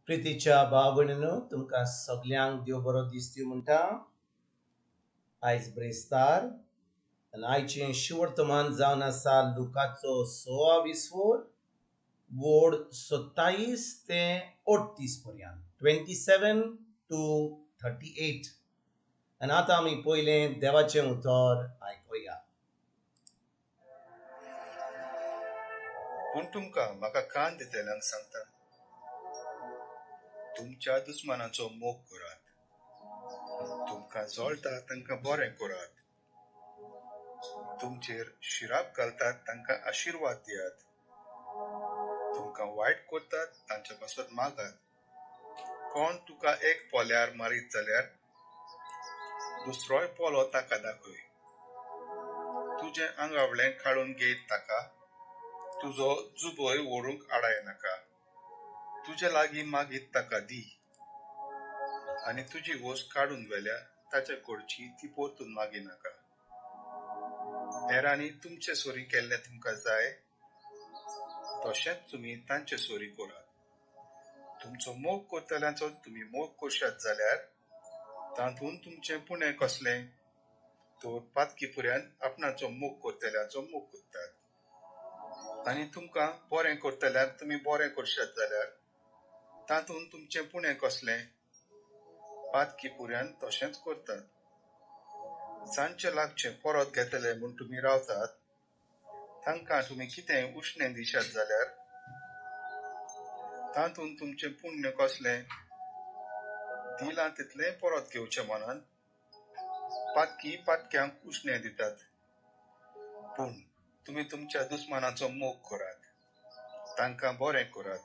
प्रितीच्या भाव भयणीनो, तुमकां सगल्यांक देव बरो दीस दिवं म्हणटा. आयज ब्रेस्तार आनी आयचें शिवर्तमान जावन आसा लुकाचो 26 वोड 27 ते 38 पर्यंत, 27 to 38. आनी आतां आमी पयलें देवाचें उतर आयकुया. पूण तुमकां म्हाका कान दितल्यांक सांगता, तुमच्या दुस्मानाचो मोग करात, तुमकां जळटा तांकां बरें करात, तुमचेर शिराप घालतात तांकां आशिर्वाद दियात, तुमकां वायट करतात तांचे पासत मागात. कोण तुका एक पोल्यार मारीत जाल्यार दुसरोय पोलो ताका दाखय. तुजें आंगावळें काडून घेयत ताका तुजो जुबोय व्हरूंक आडाय नाका. तुजे लागीं मागीत ताका दी आनी तुजी वस्त काडून व्हेल्या ताचे कडची ती परतून मागी नाका. हेरांनी तुमचे सोरी केल्लें तुमकां जाय तशेंच तुमी तांचे सोरी करात. तुमचो मोग करतल्यांचो तुमी मोग करशात जाल्यार तातूंत तुमचें पुणें कसलें? तर पातकी पुऱ्यान आपणाचो मोग करतल्यांचो मोग करतात. आनी तुमकां बरें करतल्यांक तुमी बरें करशात जाल्यार तातूंत तुमचें पुणें कसलें? पातकी पुऱ्यान तशेंच करतात. जांचे लागचें परत घेतले म्हूण तुमी रावतात तांकां तुमी कितें उश्णें दिशात जाल्यार तातूंत तुमचें पुण्य कसलें? दिलां तितलें परत घेवचें मनान पातकी पातक्यांक उश्णें दितात. पूण तुमी तुमच्या दुस्मानाचो मोग करात, तांकां बरें करात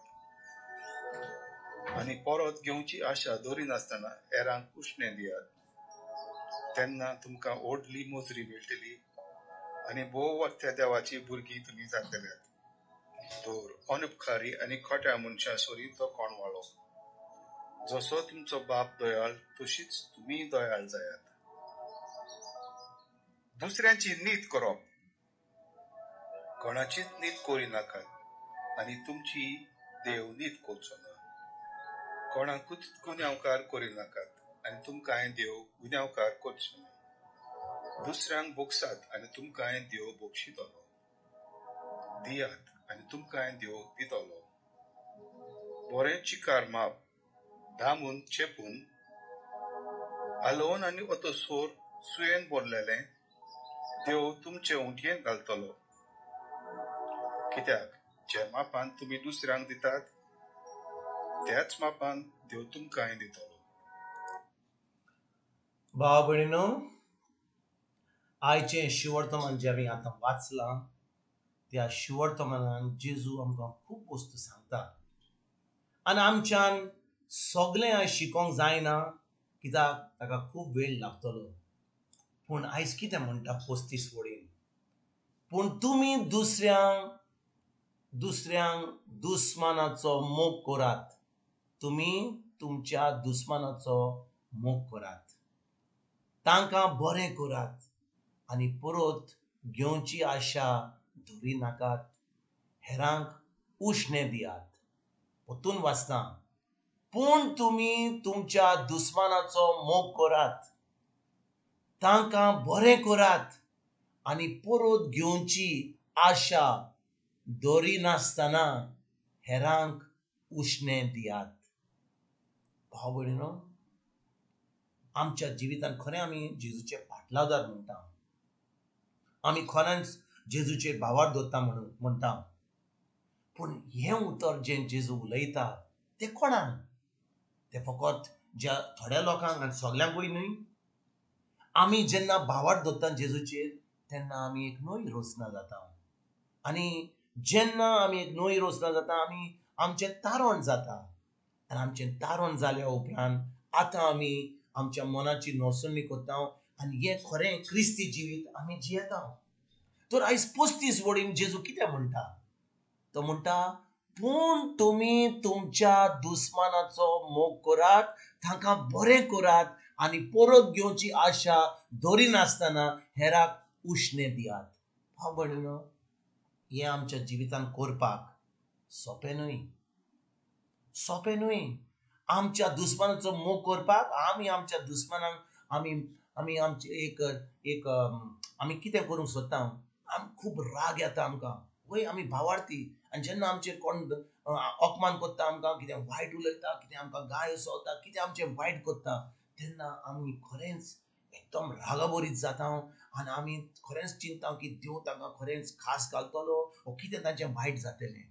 आनी परत घेवची आशा दवरिनासतना हेरांक उश्णें दियात. तेन्ना तुमकां व्हडली मोजरी मेळटली आनी भोव वर्त्या देवाची भुरगीं तुमी जातल्यात. तर अनुपकारी आनी खोट्या मनशां सरी तो कोण वाळो. जसो तुमचो बाप दयाळ तशीच तुमी दयाळ जायात. दुसऱ्यांची नीत करप. कोणाचीच नीत करिनाकात आनी तुमची देव नीत करचो ना. कोणाकूच गुन्यांवकार करिनाकात आनी तुमकांय देव गुन्यांवकार करचो ना. दुसऱ्यांक भोगसात आनी तुमकांय देव भोगशितलो. दियात आनी तुमकांय देव दितलो. बरें चिकार माप दामून चेपून आलोवन आनी अतोसोर सुयेन भरलेलें देव तुमचे उंटयेन घालतलो. कित्याक जे मापान तुमी दुसऱ्यांक दितात त्याच मापान देव तुमकांय दितलो. भाव भयणीनो, आयचें शिवर्तमान जें आमी आतां वाचलां त्या शिवर्तमानान जेजू आमकां खूब वस्तू सांगता आनी आमच्यान सगळें आयज शिकोंक जायना कित्याक ताका खूब वेळ लागतलो. पूण आयज कितें म्हणटा 35 वडीन, पूण तुमी दुसऱ्यांक दुस्मानाचो मोग करात, तुमी तुमच्या दुस्मानाचो मोग करात, तांकां बरें करात आनी परत घेवची आशा दवरिनाकात, हेरांक उश्णें दियात. परतून वाचता, पूण तुमी तुमच्या दुस्मानाचो मोग करात, तांकां बरें करात आनी परत घेवची आशा दवरिनासतना हेरांक उश्णें दियात. भाव भयणीनो, आमच्या जिवितांत खरें आमी जेजूचे पाटलावदार म्हणटा, आमी खरेंच जेजूचेर भावार दवरता म्हणून म्हणटा, पूण हें उतर जें जेजू उलयता तें कोणाक? तें फकत ज्या थोड्या लोकांक आनी सगल्यांकूय न्हय. आमी जेन्ना भावार दवरता जेजूचेर तेन्ना आमी एक नवी रचना जाता आनी जेन्ना आमी एक नवी रचना जाता आमी आमचें तारण जाता आनी आमचें तारण जाल्या उपरांत आतां आमी आमच्या मनाची नोसणी करता आनी हें खरें क्रिस्ती जिवीत आमी जियेता. तर आयज 35 वडीन जेजू कितें म्हणटा? तो म्हणटा, पूण तुमी तुमच्या दुस्मानाचो मोग करात, तांकां बरें करात आनी परत घेवची आशा दवरिनासतना हेराक उश्णें दियात. भाव भयणीनो, हें आमच्या जिवितांत करपाक सोंपें न्हय, सोंपें न्हय. आमच्या दुस्मानाचो मोग करपाक आमी आमच्या दुस्मानांक आमी आमी आमचे एक एक आमी कितें करूंक सोदता, आम खूब राग येता आमकां. वय आमी भावार्थी, आनी जेन्ना आमचे कोण अपमान करता, आमकां कितें वायट उलयता, कितें आमकां गायो सोदता, कितें आमचें वायट करता, तेन्ना आमी खरेंच एकदम रागाबरीत जाता आनी आमी खरेंच चिंता की देव तांकां खरेंच खास घालतलो वो कितें तांचें वायट जातलें.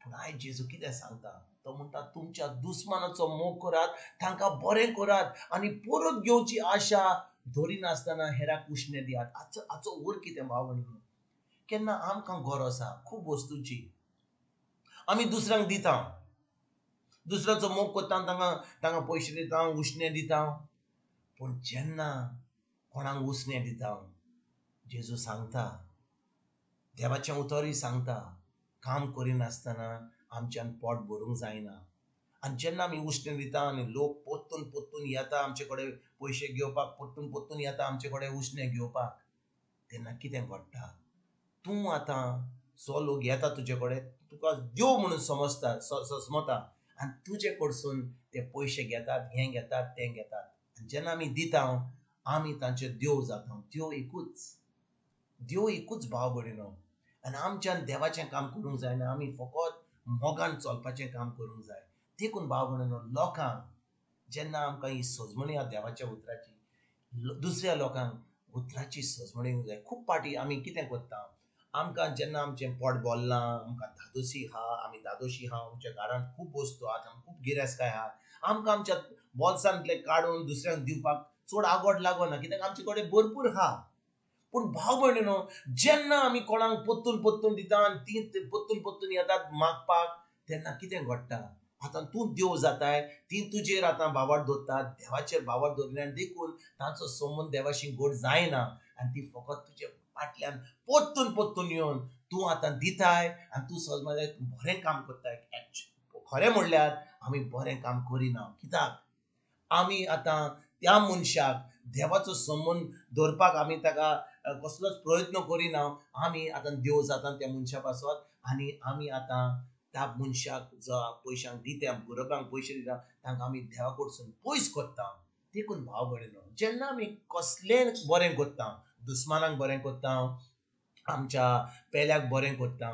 पूण आयज जेजू कितें सांगता, तो म्हणटा तुमच्या दुस्मानाचो मोग करात, तांकां बरें करात आनी परत घेवची आशा धरिनासतना हेराक उश्णें दियात. हाचो अर्थ कितें भाव भयणीनो, केन्ना आमकां गरज आसा खूब वस्तूची, आमी दुसऱ्यांक दिता, दुसऱ्यांचो मोग करता, तांकां पयशे दिता, उश्णें दिता. पूण जेन्ना कोणाक उश्णें दिता, जेजू सांगता, देवाचें उतरूय सांगता, काम करिनासतना आमच्यान पोट भरूंक जायना. आनी जेन्ना आमी उश्णें दिता आनी लोक परतून परतून येता आमचे कडेन पयशे घेवपाक, परतून परतून येता आमचे कडेन उश्णें घेवपाक, तेन्ना कितें घडटा, तूं आतां जो लोक येता तुजे कडेन तुका देव म्हणून समजता, समजता आनी तुजे कडसून ते पयशे घेतात, हें घेतात, तें घेतात. आनी जेन्ना आमी दिता आमी तांचे देव जाता. देव एकूच, देव एकूच भाव भयणीनो. आनी आमच्यान देवाचें काम करूंक जायना, आमी फकत मोगान चलपाचें काम करूंक जाय. देखून भाव भयणीनो, लोकांक जेन्ना आमकां ही सजमणी आहा देवाच्या उतराची, दुसऱ्या लोकांक उतराची सजमणी दिवंक जाय. खूब फावटी आमी कितें करता, आमकां जेन्ना आमचें पोट भरलां, आमकां धादोशी आहा, आमी धादोशी आहा, आमच्या घरांत खूब वस्तू आहात, आमी खूब गिरेस्तकाय आहा, आमकां आमच्या बोल्सांतले काडून दुसऱ्यांक दिवपाक चड आगोड लागना, कित्याक आमचे कडेन भरपूर आहा. पूण भाव भयणीनो, जेन्ना आमी कोणाक परतून परतून दिता आनी तीं परतून परतून येतात मागपाक, तेन्ना कितें घडटा, आतां तूं देव जाताय, तीं तुजेर आतां भावार्थ दवरतात, देवाचेर भावार्थ दवरिना, देखून तांचो संबंद देवाशी गोड जायना आनी ती फकत तुजे फाटल्यान परतून परतून येवन तूं आतां दिताय आनी तूं समजताय तूं बरें काम करताय. खरें म्हणल्यार आमी बरें काम करिना, कित्याक आमी आतां त्या मनशाक देवाचो संबंद दवरपाक आमी ताका कसलोच प्रयत्न करिना. आमी आतां देव जाता त्या मनशा पासत आनी आमी आतां त्या मनशाक जो पयशांक दिता, गोरबांक पयशे दिता, तांकां आमी देवा कडसून पयस करता. देखून भाव भयणीनो, जेन्ना आमी कसलें बरें करता, दुस्मानाक बरें करता, आमच्या पेल्याक बरें करता,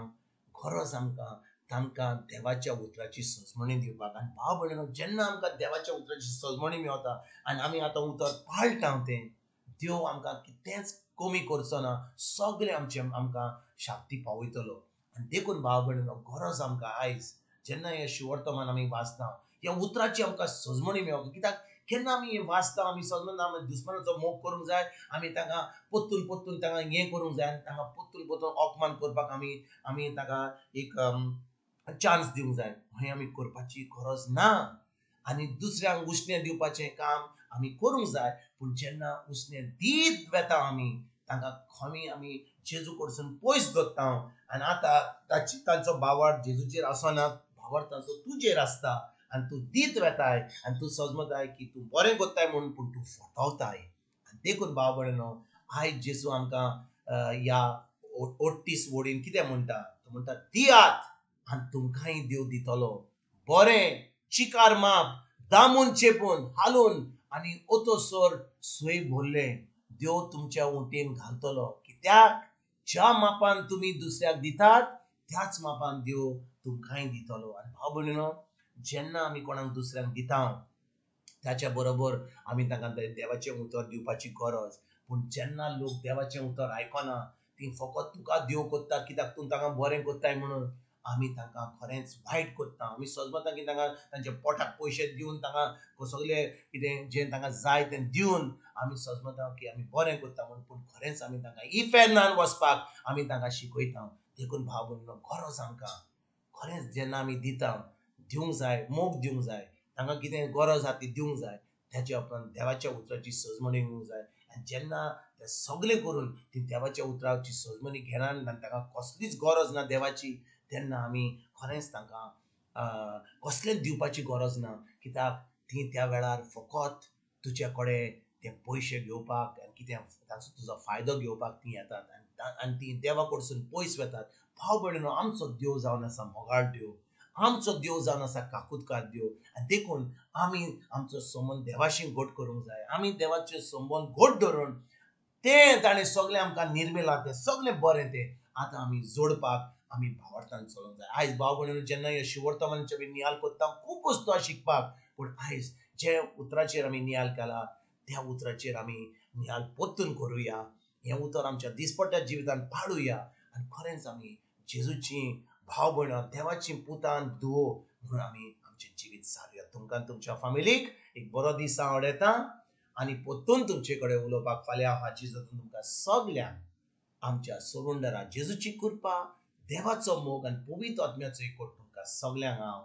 गरज आमकां तांकां देवाच्या उतराची सजमणी दिवपाक. आनी भाव भयणीनो, जेन्ना आमकां देवाच्या उतराची सजमणी मेवता आनी आमी आतां उतर पाळटा, तें देव आमकां कितेंच कमी करचो ना, सगळें आमचें आमकां शाक्ती पावयतलो. आनी देखून भाव भयणीनो, गरज आमकां आयज जेन्ना हें शिवर्तमान आमी वाचता, ह्या उतराची आमकां सजमणी मेवता. कित्याक केन्ना आमी हें वाचता, आमी सजमना आमी दुस्मानाचो मोग करूंक जाय, आमी तांकां परतून परतून तांकां हें करूंक जाय आनी तांकां परतून परतून अपमान करपाक आमी आमी तांकां एक चान्स दिवंक जाय. हें आमी करपाची गरज ना. आनी दुसऱ्यांक उश्णें दिवपाचें काम आमी करूंक जाय. पूण जेन्ना उश्णें दीत वेता आमी तांकां खमी आमी जेजू कडसून पयस दवरता आनी आतां ताची तांचो भावार्थ जेजूचेर आसना, भावार्थ तांचो तुजेर आसता आनी तूं दीत वेताय आनी तूं समजताय की तूं बरें करताय म्हणून, पूण तूं फटवताय. आनी देखून भाव भयणीनो, आयज जेजू आमकां ह्या 38 वडीन कितें म्हणटा, तो म्हणटा दियात आनी तुमकांय देव दितलो. बरें चिकार माप दामून चेपून हालून आनी ओतोसर सोय भरलें देव तुमच्या उंटेन घालतलो. कित्याक ज्या मापान तुमी दुसऱ्याक दितात त्याच मापान देव तुमकांय दितलो. आनी भाव भयणीनो, जेन्ना आमी कोणाक दुसऱ्यांक दिता ताच्या बरोबर आमी तांकां देवाचें उतर दिवपाची गरज. पूण जेन्ना लोक देवाचें उतर आयकना, ती फकत तुका देव करता कित्याक तूं तांकां बरें करताय म्हणून, आमी तांकां खरेंच वायट करता. आमी समजता की तांकां तांच्या पोटाक पयशे दिवन तांकां सगळें कितें जें तांकां जाय तें दिवन आमी समजता की आमी बरें करता म्हणून, पूण खरेंच आमी तांकां इफेर्नान वचपाक आमी तांकां शिकयता. देखून भाव भयणीनो, गरज आमकां खरेंच जेन्ना आमी दिता दिवंक जाय, मोग दिवंक जाय, तांकां कितें गरज आहा ती दिवंक जाय, ताच्या उपरांत देवाच्या उतराची सजमणी दिवंक जाय. आनी जेन्ना ते सगळें करून ती देवाच्या उतराची सजमणी घेना आनी तांकां कसलीच गरज ना देवाची, तेन्ना आमी खरेंच तांकां कसलेंच दिवपाची गरज ना. कित्याक ती त्या वेळार फकत तुजे कडेन ते पयशे घेवपाक आनी कितें ताचो तुजो फायदो घेवपाक ती येतात आनी ती देवा कडसून पयस वतात. भाव भयणीनो, आमचो देव जावन आसा मोगाळ देव. आमचो देव जावन आसा काकुतकार देव. आनी देखून आमी आमचो संबंद देवाशी घट करूंक जाय. आमी देवाचे संबंद घट धरून तें ताणें सगळें आमकां निर्मिलां, तें सगळें बरें तें आतां आमी जोडपाक आमी भावार्थान चलोवंक जाय. आयज भाव भयणीनो जेन्ना ह्या शिवर्तमानाचे आमी नियाल करता खूब वस्तू आसा शिकपाक, पूण आयज जे उतराचेर आमी नियाल केला त्या उतराचेर आमी नियाल परतून करुया. हें उतर आमच्या दिसपट्ट्या जिवितान पाळुया आनी खरेंच आमी जेजूची भाव भयणां देवाची पुतान धुवो म्हणून आमी आमचें जिवीत सारुया. तुमकां तुमच्या फामिलीक एक बरो दीस हांव आवडयता आनी परतून तुमचे कडेन उलोवपाक फाल्यां हाची जातून तुमकां सगल्यांक आमच्या सोडून जेजूची कृपा, देवाचो मोग आनी पवित्र आत्म्याचो एकवट तुमकां सगल्यांक हांव